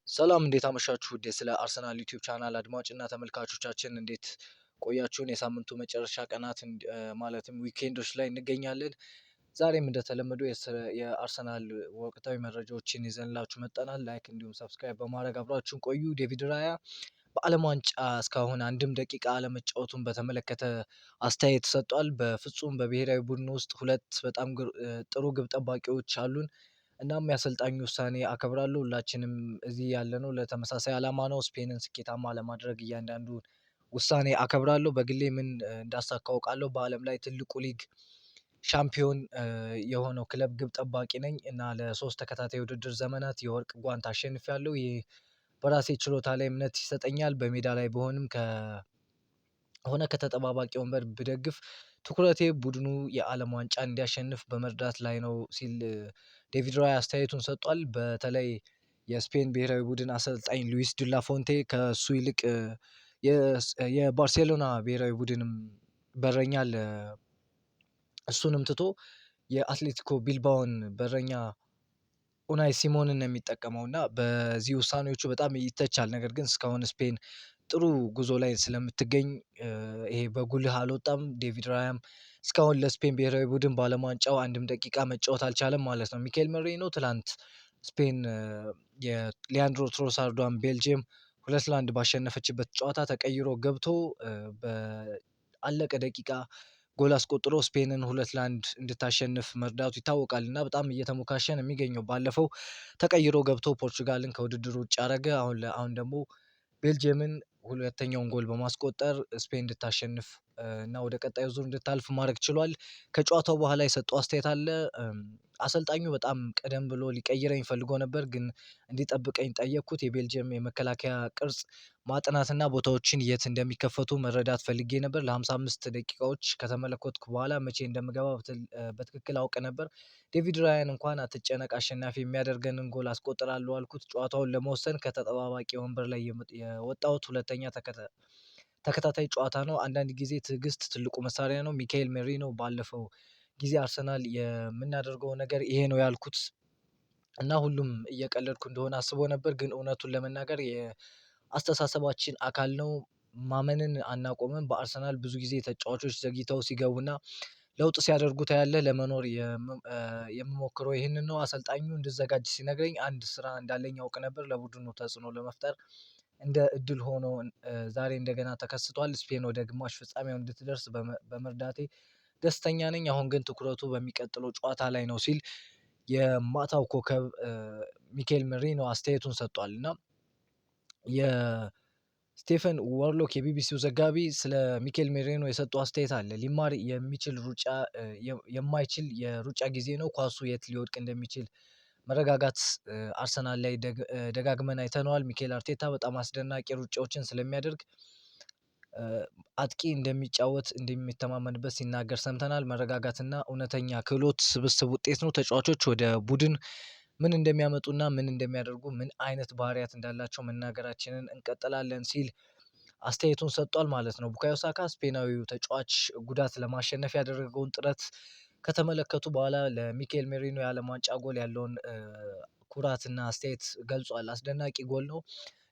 ሰላም እንዴት አመሻችሁ? ውድ ስለ አርሰናል ዩቲዩብ ቻናል አድማጭና ተመልካቾቻችን እንዴት ቆያችሁን? የሳምንቱ መጨረሻ ቀናት ማለትም weekend ኦች ላይ እንገኛለን። ዛሬም እንደተለመደው የአርሰናል ወቅታዊ መረጃዎችን ይዘንላችሁ መጥተናል። Like እንዲሁም subscribe በማድረግ አብራችሁን ቆዩ። ዴቪድ ራያ በዓለም ዋንጫ እስካሁን አንድም ደቂቃ አለመጫወቱን በተመለከተ አስተያየት ሰጥቷል። በፍጹም በብሔራዊ ቡድን ውስጥ ሁለት በጣም ጥሩ ግብ ጠባቂዎች አሉን። እናም የአሰልጣኙ ውሳኔ አከብራለሁ። ሁላችንም እዚህ ያለነው ለተመሳሳይ አላማ ነው። ስፔንን ስኬታማ ለማድረግ እያንዳንዱን ውሳኔ አከብራለሁ። በግሌ ምን እንዳሳካው አውቃለሁ። በአለም ላይ ትልቁ ሊግ ሻምፒዮን የሆነው ክለብ ግብ ጠባቂ ነኝ እና ለሶስት ተከታታይ ውድድር ዘመናት የወርቅ ጓንት አሸንፊያለሁ። ይህ በራሴ ችሎታ ላይ እምነት ይሰጠኛል። በሜዳ ላይ ብሆንም ሆነ ከተጠባባቂ ወንበር ብደግፍ ትኩረቴ ቡድኑ የአለም ዋንጫ እንዲያሸንፍ በመርዳት ላይ ነው ሲል ዴቪድ ራያ አስተያየቱን ሰጥቷል። በተለይ የስፔን ብሔራዊ ቡድን አሰልጣኝ ሉዊስ ዱላፎንቴ ከእሱ ይልቅ የባርሴሎና ብሔራዊ ቡድንም በረኛ አለ፣ እሱንም ትቶ የአትሌቲኮ ቢልባኦን በረኛ ኡናይ ሲሞንን ነው የሚጠቀመው እና በዚህ ውሳኔዎቹ በጣም ይተቻል። ነገር ግን እስካሁን ስፔን ጥሩ ጉዞ ላይ ስለምትገኝ ይሄ በጉልህ አልወጣም። ዴቪድ ራያም እስካሁን ለስፔን ብሔራዊ ቡድን በዓለም ዋንጫው አንድም ደቂቃ መጫወት አልቻለም ማለት ነው። ሚኬል ሜሪኖ ትላንት ስፔን የሊያንድሮ ትሮሳርዷን ቤልጅየም 2-1 ባሸነፈችበት ጨዋታ ተቀይሮ ገብቶ በአለቀ ደቂቃ ጎል አስቆጥሮ ስፔንን 2-1 እንድታሸንፍ መርዳቱ ይታወቃል እና በጣም እየተሞካሸ ነው የሚገኘው። ባለፈው ተቀይሮ ገብቶ ፖርቹጋልን ከውድድሩ ውጭ አደረገ። አሁን ደግሞ ቤልጅየምን ሁለተኛውን ጎል በማስቆጠር ስፔን እንድታሸንፍ እና ወደ ቀጣዩ ዙር እንድታልፍ ማድረግ ችሏል። ከጨዋታው በኋላ የሰጠው አስተያየት አለ። አሰልጣኙ በጣም ቀደም ብሎ ሊቀይረኝ ፈልጎ ነበር፣ ግን እንዲጠብቀኝ ጠየቅኩት። የቤልጅየም የመከላከያ ቅርጽ ማጥናትና ቦታዎችን የት እንደሚከፈቱ መረዳት ፈልጌ ነበር። ለ55 ደቂቃዎች ከተመለከትኩ በኋላ መቼ እንደምገባ በትክክል አውቅ ነበር። ዴቪድ ራያን እንኳን አትጨነቅ፣ አሸናፊ የሚያደርገንን ጎል አስቆጥራለሁ አልኩት። ጨዋታውን ለመወሰን ከተጠባባቂ ወንበር ላይ የወጣሁት ሁለተኛ ተከታታይ ጨዋታ ነው። አንዳንድ ጊዜ ትዕግስት ትልቁ መሳሪያ ነው። ሚካኤል ሜሪኖ ባለፈው ጊዜ አርሰናል የምናደርገው ነገር ይሄ ነው ያልኩት እና ሁሉም እየቀለድኩ እንደሆነ አስቦ ነበር፣ ግን እውነቱን ለመናገር የአስተሳሰባችን አካል ነው። ማመንን አናቆምም። በአርሰናል ብዙ ጊዜ ተጫዋቾች ዘግይተው ሲገቡና ለውጥ ሲያደርጉ ታያለህ። ለመኖር የምሞክረው ይህንን ነው። አሰልጣኙ እንድዘጋጅ ሲነግረኝ አንድ ስራ እንዳለኝ አውቅ ነበር፣ ለቡድኑ ተጽዕኖ ለመፍጠር። እንደ እድል ሆኖ ዛሬ እንደገና ተከስቷል። ስፔን ወደ ግማሽ ፍጻሜው እንድትደርስ በመርዳቴ ደስተኛ ነኝ። አሁን ግን ትኩረቱ በሚቀጥለው ጨዋታ ላይ ነው ሲል የማታው ኮከብ ሚኬል ሜሪኖ አስተያየቱን ሰጥቷል። እና የስቴፈን ዋርሎክ የቢቢሲው ዘጋቢ ስለ ሚኬል ሜሪኖ የሰጠው አስተያየት አለ። ሊማር የሚችል ሩጫ የማይችል የሩጫ ጊዜ ነው። ኳሱ የት ሊወድቅ እንደሚችል መረጋጋት አርሰናል ላይ ደጋግመን አይተነዋል። ሚኬል አርቴታ በጣም አስደናቂ ሩጫዎችን ስለሚያደርግ አጥቂ እንደሚጫወት እንደሚተማመንበት ሲናገር ሰምተናል። መረጋጋትና እውነተኛ ክህሎት ስብስብ ውጤት ነው። ተጫዋቾች ወደ ቡድን ምን እንደሚያመጡና ምን እንደሚያደርጉ ምን አይነት ባህሪያት እንዳላቸው መናገራችንን እንቀጥላለን ሲል አስተያየቱን ሰጥቷል ማለት ነው። ቡካዮ ሳካ ስፔናዊው ተጫዋች ጉዳት ለማሸነፍ ያደረገውን ጥረት ከተመለከቱ በኋላ ለሚኬል ሜሪኖ የዓለም ዋንጫ ጎል ያለውን ኩራትና አስተያየት ገልጿል። አስደናቂ ጎል ነው።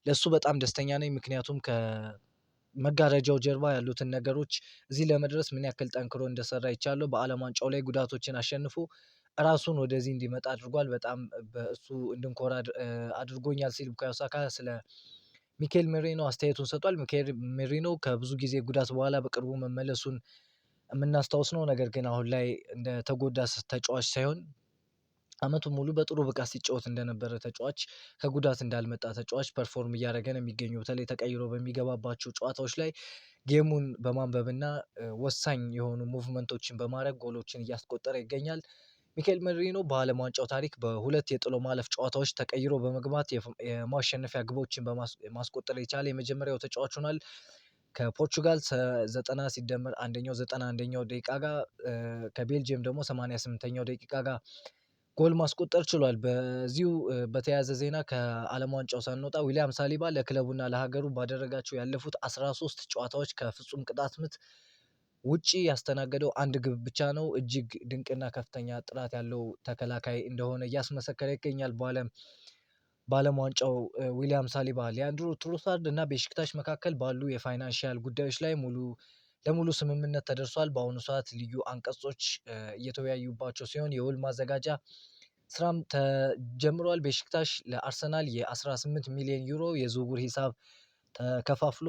ለሱ በጣም ደስተኛ ነኝ፣ ምክንያቱም ከመጋረጃው ጀርባ ያሉትን ነገሮች እዚህ ለመድረስ ምን ያክል ጠንክሮ እንደሰራ አይቻለሁ። በዓለም ዋንጫው ላይ ጉዳቶችን አሸንፎ ራሱን ወደዚህ እንዲመጣ አድርጓል። በጣም በእሱ እንድንኮራ አድርጎኛል ሲል ቡካዮ ሳካ ስለ ሚኬል ሜሪኖ አስተያየቱን ሰጥቷል። ሚኬል ሜሪኖ ከብዙ ጊዜ ጉዳት በኋላ በቅርቡ መመለሱን የምናስታውስ ነው። ነገር ግን አሁን ላይ እንደ ተጎዳ ተጫዋች ሳይሆን አመቱን ሙሉ በጥሩ ብቃት ሲጫወት እንደነበረ ተጫዋች፣ ከጉዳት እንዳልመጣ ተጫዋች perform እያደረገ ነው የሚገኘው። በተለይ ተቀይሮ በሚገባባቸው ጨዋታዎች ላይ game ኡን በማንበብና ወሳኝ የሆኑ movement ኦችን በማድረግ ጎሎችን እያስቆጠረ ይገኛል። ሚኬል ሜሪኖ በዓለም ዋንጫው ታሪክ በሁለት የጥሎ ማለፍ ጨዋታዎች ተቀይሮ በመግባት የማሸነፊያ ግቦችን ማስቆጠር የቻለ የመጀመሪያው ተጫዋች ሆኗል። ከፖርቹጋል 90 ሲደመር አንደኛው 91ኛው ደቂቃ ጋር፣ ከቤልጅየም ደግሞ 88ኛው ደቂቃ ጋር ጎል ማስቆጠር ችሏል። በዚሁ በተያያዘ ዜና ከዓለም ዋንጫው ሳንወጣ ዊሊያም ሳሊባ ለክለቡና ለሀገሩ ባደረጋቸው ያለፉት 13 ጨዋታዎች ከፍጹም ቅጣት ምት ውጪ ያስተናገደው አንድ ግብ ብቻ ነው። እጅግ ድንቅና ከፍተኛ ጥራት ያለው ተከላካይ እንደሆነ እያስመሰከረ ይገኛል። በዓለም በአለም ዋንጫው ዊሊያም ሳሊባ። ሊያንድሮ ትሮሳርድ እና ቤሽክታሽ መካከል ባሉ የ financial ጉዳዮች ላይ ሙሉ ለሙሉ ስምምነት ተደርሷል። በአሁኑ ሰዓት ልዩ አንቀጾች እየተወያዩባቸው ሲሆን የውል ማዘጋጃ ስራም ተጀምሯል። ቤሽክታሽ ለአርሰናል የ18 ሚሊዮን ዩሮ የዝውውር ሂሳብ ተከፋፍሎ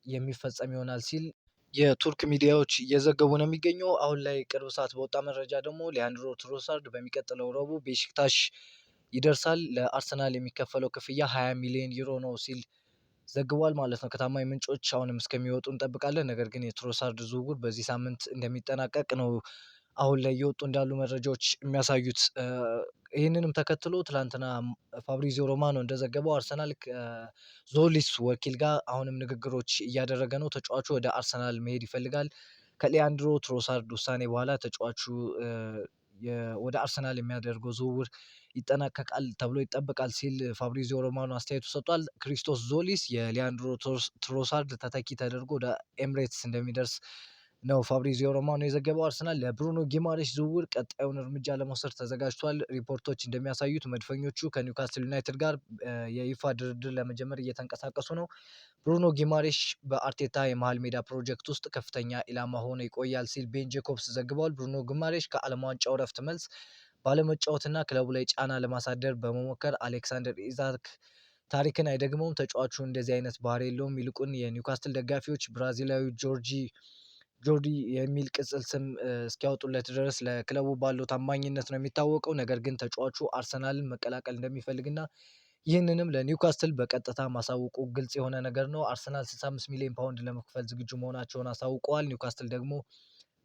የሚፈጸም ይሆናል ሲል የቱርክ ሚዲያዎች እየዘገቡ ነው የሚገኘው። አሁን ላይ ቅርብ ሰዓት በወጣ መረጃ ደግሞ ሊያንድሮ ትሮሳርድ በሚቀጥለው ረቡዕ ቤሽክታሽ ይደርሳል። ለአርሰናል የሚከፈለው ክፍያ 20 ሚሊዮን ዩሮ ነው ሲል ዘግቧል ማለት ነው። ከታማኝ ምንጮች አሁንም እስከሚወጡ እንጠብቃለን። ነገር ግን የትሮሳርድ ዝውውር በዚህ ሳምንት እንደሚጠናቀቅ ነው አሁን ላይ እየወጡ እንዳሉ መረጃዎች የሚያሳዩት። ይህንንም ተከትሎ ትላንትና ፋብሪዚዮ ሮማኖ እንደዘገበው አርሰናል ከዞሊስ ወኪል ጋር አሁንም ንግግሮች እያደረገ ነው። ተጫዋቹ ወደ አርሰናል መሄድ ይፈልጋል። ከሊያንድሮ ትሮሳርድ ውሳኔ በኋላ ተጫዋቹ ወደ አርሰናል የሚያደርገው ዝውውር ይጠናቀቃል ተብሎ ይጠበቃል ሲል ፋብሪዚዮ ሮማኖ አስተያየቱ ሰጥቷል። ክሪስቶስ ዞሊስ የሊያንድሮ ትሮሳርድ ተተኪ ተደርጎ ወደ ኤምሬትስ እንደሚደርስ ነው ፋብሪዚዮ ሮማኖ የዘገበው። አርሰናል ለብሩኖ ጊማሬሽ ዝውውር ቀጣዩን እርምጃ ለመውሰድ ተዘጋጅቷል። ሪፖርቶች እንደሚያሳዩት መድፈኞቹ ከኒውካስትል ዩናይትድ ጋር የይፋ ድርድር ለመጀመር እየተንቀሳቀሱ ነው። ብሩኖ ጊማሬሽ በአርቴታ የመሃል ሜዳ ፕሮጀክት ውስጥ ከፍተኛ ኢላማ ሆኖ ይቆያል ሲል ቤን ጄኮብስ ዘግቧል። ብሩኖ ጊማሬሽ ከዓለም ዋንጫው እረፍት መልስ ባለመጫወትና ክለቡ ላይ ጫና ለማሳደር በመሞከር አሌክሳንደር ኢዛክ ታሪክን አይደግመውም። ተጫዋቹ እንደዚህ አይነት ባህሪ የለውም። ይልቁን የኒውካስትል ደጋፊዎች ብራዚላዊ ጆርዲ የሚል ቅጽል ስም እስኪያወጡለት ድረስ ለክለቡ ባለው ታማኝነት ነው የሚታወቀው። ነገር ግን ተጫዋቹ አርሰናልን መቀላቀል እንደሚፈልግና ይህንንም ለኒውካስትል በቀጥታ ማሳወቁ ግልጽ የሆነ ነገር ነው። አርሰናል 65 ሚሊዮን ፓውንድ ለመክፈል ዝግጁ መሆናቸውን አሳውቀዋል። ኒውካስትል ደግሞ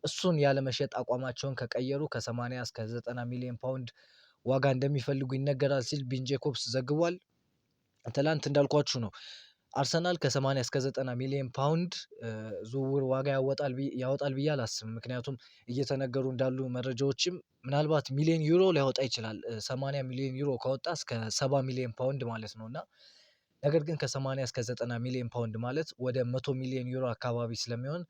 እሱን ያለመሸጥ አቋማቸውን ከቀየሩ ከ80 እስከ 90 ሚሊዮን ፓውንድ ዋጋ እንደሚፈልጉ ይነገራል ሲል ቤን ጄኮብስ ዘግቧል። ትላንት እንዳልኳችሁ ነው። አርሰናል ከ80 እስከ 90 ሚሊዮን ፓውንድ ዝውውር ዋጋ ያወጣል ብዬ አላስብም። ምክንያቱም እየተነገሩ እንዳሉ መረጃዎችም ምናልባት ሚሊዮን ዩሮ ሊያወጣ ይችላል። 80 ሚሊዮን ዩሮ ካወጣ እስከ 70 ሚሊዮን ፓውንድ ማለት ነው። እና ነገር ግን ከ80 እስከ 90 ሚሊዮን ፓውንድ ማለት ወደ 100 ሚሊዮን ዩሮ አካባቢ ስለሚሆን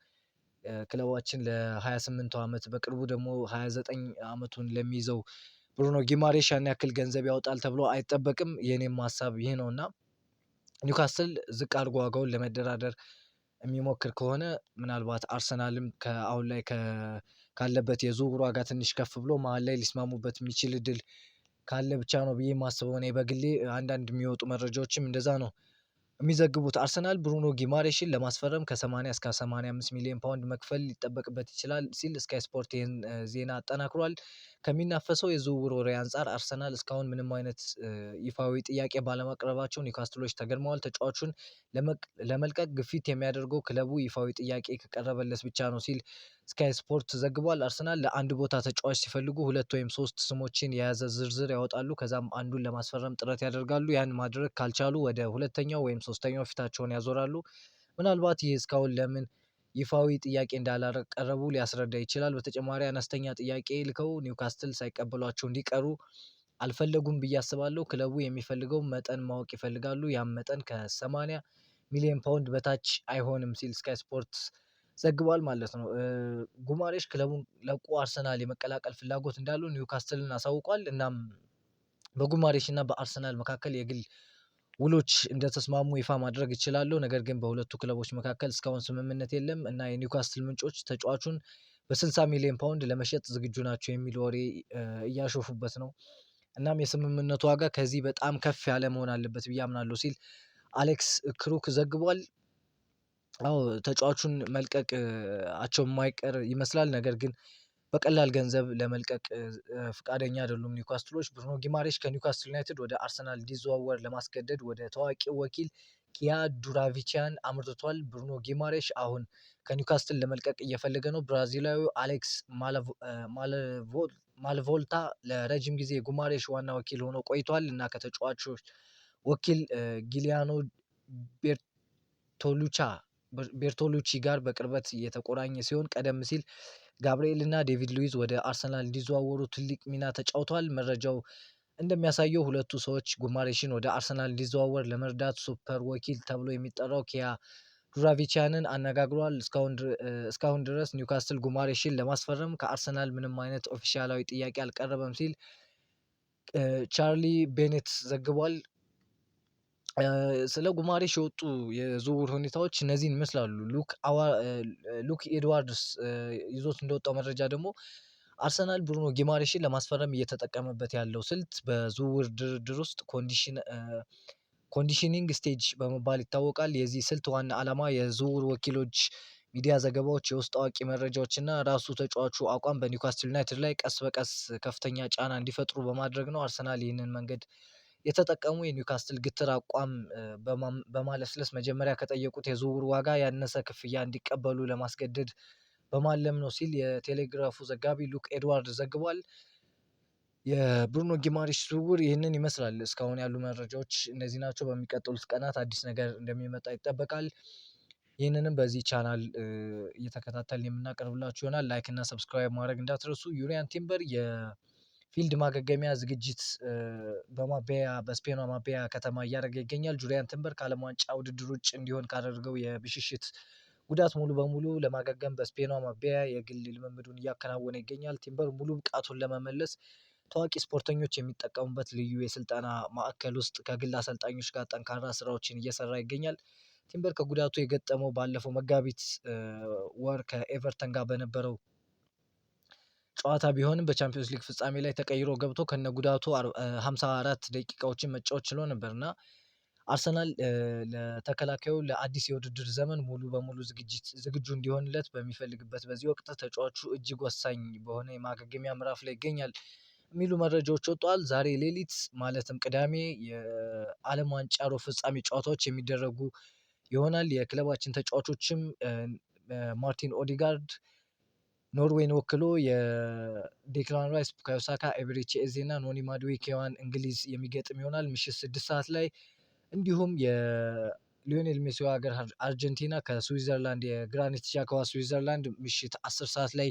ክለባችን ለ28 ዓመት በቅርቡ ደግሞ 29 ዓመቱን ለሚይዘው ብሩኖ ጊማሬሽ ያን ያክል ገንዘብ ያወጣል ተብሎ አይጠበቅም። የኔም ሀሳብ ይህ ነው። እና ኒውካስትል ዝቅ አድርጎ ዋጋውን ለመደራደር የሚሞክር ከሆነ ምናልባት አርሰናልም ከአሁን ላይ ካለበት የዝውውር ዋጋ ትንሽ ከፍ ብሎ መሀል ላይ ሊስማሙበት የሚችል እድል ካለ ብቻ ነው ብዬ የማስበው። እኔ በግሌ አንዳንድ የሚወጡ መረጃዎችም እንደዛ ነው የሚዘግቡት። አርሰናል ብሩኖ ጊማሬሽን ለማስፈረም ከ80 እስከ 85 ሚሊዮን ፓውንድ መክፈል ሊጠበቅበት ይችላል ሲል ስካይ ስፖርት ይህን ዜና አጠናክሯል። ከሚናፈሰው የዝውውር ወሬ አንፃር አርሰናል እስካሁን ምንም አይነት ይፋዊ ጥያቄ ባለማቅረባቸው ኒውካስትሎች ተገርመዋል። ተጫዋቹን ለመልቀቅ ግፊት የሚያደርገው ክለቡ ይፋዊ ጥያቄ ከቀረበለት ብቻ ነው ሲል ስካይ ስፖርት ዘግቧል። አርሰናል ለአንድ ቦታ ተጫዋች ሲፈልጉ ሁለት ወይም ሶስት ስሞችን የያዘ ዝርዝር ያወጣሉ። ከዛም አንዱን ለማስፈረም ጥረት ያደርጋሉ። ያን ማድረግ ካልቻሉ ወደ ሁለተኛው ወይም ሶስተኛው ፊታቸውን ያዞራሉ። ምናልባት ይህ እስካሁን ለምን ይፋዊ ጥያቄ እንዳላቀረቡ ሊያስረዳ ይችላል። በተጨማሪ አነስተኛ ጥያቄ ልከው ኒውካስትል ሳይቀበሏቸው እንዲቀሩ አልፈለጉም ብዬ አስባለሁ። ክለቡ የሚፈልገው መጠን ማወቅ ይፈልጋሉ። ያም መጠን ከ80 ሚሊዮን ፓውንድ በታች አይሆንም ሲል ስካይ ስፖርት ዘግቧል ማለት ነው። ጉማሬሽ ክለቡን ለቆ አርሰናል የመቀላቀል ፍላጎት እንዳለው ኒውካስትልን አሳውቋል። እናም በጉማሬሽ እና በአርሰናል መካከል የግል ውሎች እንደተስማሙ ይፋ ማድረግ ይችላሉ። ነገር ግን በሁለቱ ክለቦች መካከል እስካሁን ስምምነት የለም እና የኒውካስትል ምንጮች ተጫዋቹን በ60 ሚሊዮን ፓውንድ ለመሸጥ ዝግጁ ናቸው የሚል ወሬ እያሾፉበት ነው። እናም የስምምነቱ ዋጋ ከዚህ በጣም ከፍ ያለ መሆን አለበት ብዬ አምናለሁ ሲል አሌክስ ክሩክ ዘግቧል። አዎ፣ ተጫዋቹን መልቀቅ አቸው የማይቀር ይመስላል። ነገር ግን በቀላል ገንዘብ ለመልቀቅ ፍቃደኛ አይደሉም ኒውካስትሎች። ብሩኖ ጊማሬሽ ከኒውካስትል ዩናይትድ ወደ አርሰናል እንዲዘዋወር ለማስገደድ ወደ ታዋቂው ወኪል ኪያ ዱራቪቺያን አምርቷል። ብሩኖ ጊማሬሽ አሁን ከኒውካስትል ለመልቀቅ እየፈለገ ነው። ብራዚላዊው አሌክስ ማልቮልታ ለረጅም ጊዜ የጉማሬሽ ዋና ወኪል ሆኖ ቆይቷል እና ከተጫዋቾች ወኪል ጊሊያኖ ቤርቶሉቻ ቤርቶሉቺ ጋር በቅርበት የተቆራኘ ሲሆን ቀደም ሲል ጋብርኤል እና ዴቪድ ሉዊዝ ወደ አርሰናል እንዲዘዋወሩ ትልቅ ሚና ተጫውተዋል። መረጃው እንደሚያሳየው ሁለቱ ሰዎች ጉማሬሽን ወደ አርሰናል እንዲዘዋወር ለመርዳት super ወኪል ተብሎ የሚጠራው ኪያ ዱራቪቻንን አነጋግሯል። እስካሁን ድረስ ኒውካስትል ጉማሬሽን ለማስፈረም ከአርሰናል ምንም አይነት ኦፊሻላዊ ጥያቄ አልቀረበም ሲል ቻርሊ ቤኔት ዘግቧል። ስለ ጉማሬሽ የወጡ የዝውውር ሁኔታዎች እነዚህን ይመስላሉ። ሉክ ኤድዋርድስ ይዞት እንደወጣው መረጃ ደግሞ አርሰናል ብሩኖ ጊማሬሽን ለማስፈረም እየተጠቀመበት ያለው ስልት በዝውውር ድርድር ውስጥ conditioning stage በመባል ይታወቃል። የዚህ ስልት ዋና ዓላማ የዝውውር ወኪሎች፣ ሚዲያ ዘገባዎች፣ የውስጥ አዋቂ መረጃዎች እና ራሱ ተጫዋቹ አቋም በኒውካስትል ዩናይትድ ላይ ቀስ በቀስ ከፍተኛ ጫና እንዲፈጥሩ በማድረግ ነው። አርሰናል ይህንን መንገድ የተጠቀሙ የኒውካስትል ግትር አቋም በማለስለስ መጀመሪያ ከጠየቁት የዝውውር ዋጋ ያነሰ ክፍያ እንዲቀበሉ ለማስገደድ በማለም ነው ሲል የቴሌግራፉ ዘጋቢ ሉክ ኤድዋርድ ዘግቧል። የብሩኖ ጊማሬሽ ዝውውር ይህንን ይመስላል። እስካሁን ያሉ መረጃዎች እነዚህ ናቸው። በሚቀጥሉት ቀናት አዲስ ነገር እንደሚመጣ ይጠበቃል። ይህንንም በዚህ ቻናል እየተከታተልን የምናቀርብላችሁ ይሆናል። Like እና subscribe ማድረግ እንዳትረሱ። ዩሪያን ቲምበር የ field ማገገሚያ ዝግጅት በማቤያ በስፔኗ ማቤያ ከተማ እያደረገ ይገኛል። ጁሪያን ቲምበር ከዓለም ዋንጫ ውድድር ውጭ እንዲሆን ካደረገው የብሽሽት ጉዳት ሙሉ በሙሉ ለማገገም በስፔኗ ማቤያ የግል ልምምዱን እያከናወነ ይገኛል። ቲምበር ሙሉ ብቃቱን ለመመለስ ታዋቂ ስፖርተኞች የሚጠቀሙበት ልዩ የስልጠና ማዕከል ውስጥ ከግል አሰልጣኞች ጋር ጠንካራ ስራዎችን እየሰራ ይገኛል። ቲምበር ከጉዳቱ የገጠመው ባለፈው መጋቢት ወር ከኤቨርተን ጋር በነበረው ጨዋታ ቢሆንም በቻምፒዮንስ ሊግ ፍጻሜ ላይ ተቀይሮ ገብቶ ከነጉዳቱ 54 ደቂቃዎችን መጫወት ችሎ ነበር። እና አርሰናል ለተከላካዩ ለአዲስ የውድድር ዘመን ሙሉ በሙሉ ዝግጅት ዝግጁ እንዲሆንለት በሚፈልግበት በዚህ ወቅት ተጫዋቹ እጅግ ወሳኝ በሆነ የማገገሚያ ምዕራፍ ላይ ይገኛል የሚሉ መረጃዎች ወጥተዋል። ዛሬ ሌሊት ማለትም ቅዳሜ የዓለም ዋንጫ ሩብ ፍጻሜ ጨዋታዎች የሚደረጉ ይሆናል። የክለባችን ተጫዋቾችም ማርቲን ኦዲጋርድ ኖርዌይን ወክሎ የዴክላን ራይስ፣ ቡካዮ ሳካ፣ ኤብሬቺ ኤዜ እና ኖኒ ማዱዌኬዋን እንግሊዝ የሚገጥም ይሆናል ምሽት 6 ሰዓት ላይ። እንዲሁም የሊዮኔል ሜሲ ሀገር አርጀንቲና ከስዊዘርላንድ የግራኒት ዣካዋ ስዊዘርላንድ ምሽት 10 ሰዓት ላይ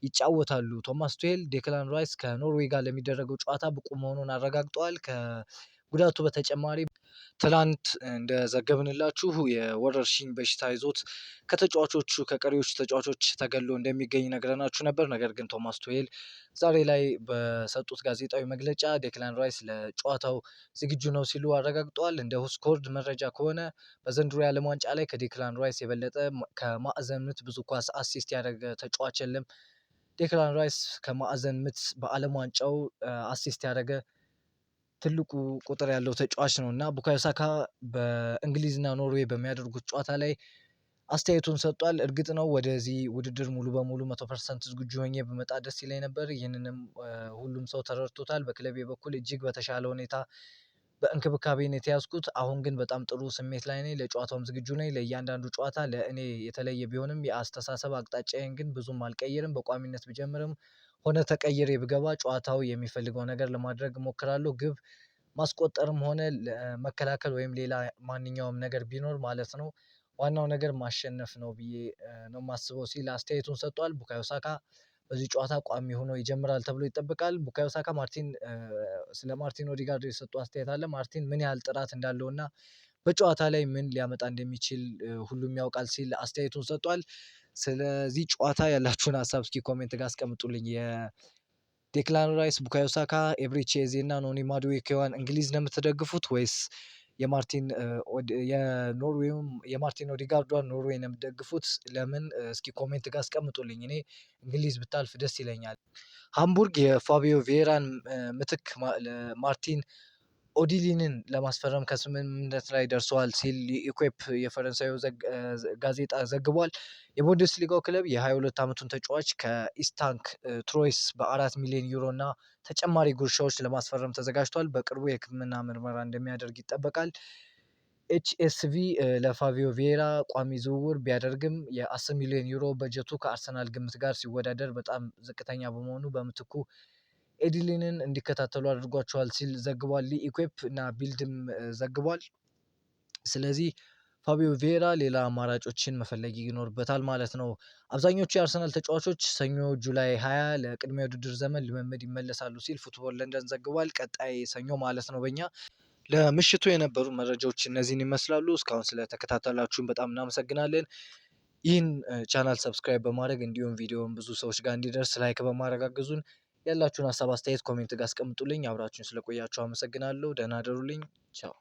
ይጫወታሉ። ቶማስ ቱሄል ዴክላን ራይስ ከኖርዌይ ጋር ለሚደረገው ጨዋታ ብቁ መሆኑን አረጋግጠዋል። ከጉዳቱ በተጨማሪ ትላንት እንደዘገብንላችሁ የወረርሽኝ በሽታ ይዞት ከተጫዋቾቹ ከቀሪዎቹ ተጫዋቾች ተገሎ እንደሚገኝ ነግረናችሁ ነበር። ነገር ግን ቶማስ ቱሄል ዛሬ ላይ በሰጡት ጋዜጣዊ መግለጫ ዴክላን ራይስ ለጨዋታው ዝግጁ ነው ሲሉ አረጋግጠዋል። እንደ WhoScored መረጃ ከሆነ በዘንድሮ የዓለም ዋንጫ ላይ ከዴክላን ራይስ የበለጠ ከማዕዘን ምት ብዙ ኳስ assist ያደረገ ተጫዋች የለም። ዴክላን ራይስ ከማዕዘን ምት በዓለም ዋንጫው assist ያደረገ ትልቁ ቁጥር ያለው ተጫዋች ነው። እና ቡካዮ ሳካ በእንግሊዝና ኖርዌይ በሚያደርጉት ጨዋታ ላይ አስተያየቱን ሰጥቷል። እርግጥ ነው ወደዚህ ውድድር ሙሉ በሙሉ 100% ዝግጁ ሆኜ ብመጣ ደስ ይለኝ ነበር። ይህንንም ሁሉም ሰው ተረድቶታል። በክለቤ በኩል እጅግ በተሻለ ሁኔታ በእንክብካቤ ነው የተያዝኩት። አሁን ግን በጣም ጥሩ ስሜት ላይ ነኝ። ለጨዋታውም ዝግጁ ነኝ። ለእያንዳንዱ ጨዋታ ለእኔ የተለየ ቢሆንም የአስተሳሰብ አቅጣጫዬን ግን ብዙም አልቀይርም። በቋሚነት ብጀምርም ሆነ ተቀይሬ ብገባ ጨዋታው የሚፈልገው ነገር ለማድረግ እሞክራለሁ። ግብ ማስቆጠርም ሆነ መከላከል ወይም ሌላ ማንኛውም ነገር ቢኖር ማለት ነው። ዋናው ነገር ማሸነፍ ነው ብዬ ነው የማስበው ሲል አስተያየቱን ሰጥቷል። ቡካዮ ሳካ በዚህ ጨዋታ ቋሚ ሆኖ ይጀምራል ተብሎ ይጠበቃል። ቡካዮ ሳካ ማርቲን ስለ ማርቲን ኦዲጋርድ የሰጠው አስተያየት አለ። ማርቲን ምን ያህል ጥራት እንዳለውና በጨዋታ ላይ ምን ሊያመጣ እንደሚችል ሁሉም ያውቃል ሲል አስተያየቱን ሰጥቷል። ስለዚህ ጨዋታ ያላችሁን ሀሳብ እስኪ comment ጋር አስቀምጡልኝ። የዴክላን ራይስ፣ ቡካዮ ሳካ፣ ኤብሬቺ ኤዜ እና ኖኒ ማዱዌኬዋን እንግሊዝ ነው የምትደግፉት ወይስ የማርቲን የኖርዌይም የማርቲን ኦዲጋርዷን ኖርዌይ ነው የምትደግፉት? ለምን እስኪ comment ጋር አስቀምጡልኝ። እኔ እንግሊዝ ብታልፍ ደስ ይለኛል። ሃምቡርግ የፋቢዮ ቪዬራን ምትክ ማርቲን ኦዲሊንን ለማስፈረም ከስምምነት ላይ ደርሰዋል ሲል ኢኩዌፕ የፈረንሳዩ ጋዜጣ ዘግቧል። የቡንደስሊጋው ክለብ የ22 ዓመቱን ተጫዋች ከኢስታንክ ትሮይስ በ4 ሚሊዮን ዩሮ እና ተጨማሪ ጉርሻዎች ለማስፈረም ተዘጋጅቷል። በቅርቡ የሕክምና ምርመራ እንደሚያደርግ ይጠበቃል። ኤችኤስቪ ለፋቢዮ ቪዬራ ቋሚ ዝውውር ቢያደርግም የ10 ሚሊዮን ዩሮ በጀቱ ከአርሰናል ግምት ጋር ሲወዳደር በጣም ዝቅተኛ በመሆኑ በምትኩ ኤዲሊንን እንዲከታተሉ አድርጓቸዋል ሲል ዘግቧል። ኢኩዌፕ እና ቢልድም ዘግቧል። ስለዚህ ፋቢዮ ቪዬራ ሌላ አማራጮችን መፈለግ ይኖርበታል ማለት ነው። አብዛኞቹ የአርሰናል ተጫዋቾች ሰኞ July 20 ለቅድመ ውድድር ዘመን ልምምድ ይመለሳሉ ሲል ፉትቦል ለንደን ዘግቧል። ቀጣይ ሰኞ ማለት ነው በእኛ። ለምሽቱ የነበሩ መረጃዎች እነዚህን ይመስላሉ። እስካሁን ስለተከታተላችሁን በጣም እናመሰግናለን። ይህን channel subscribe በማድረግ እንዲሁም ቪዲዮውን ብዙ ሰዎች ጋር እንዲደርስ like በማድረግ አግዙን። ያላችሁን ሀሳብ አስተያየት comment ጋር አስቀምጡልኝ። አብራችሁን ስለቆያችሁ አመሰግናለሁ። ደህና አደሩልኝ። ቻው።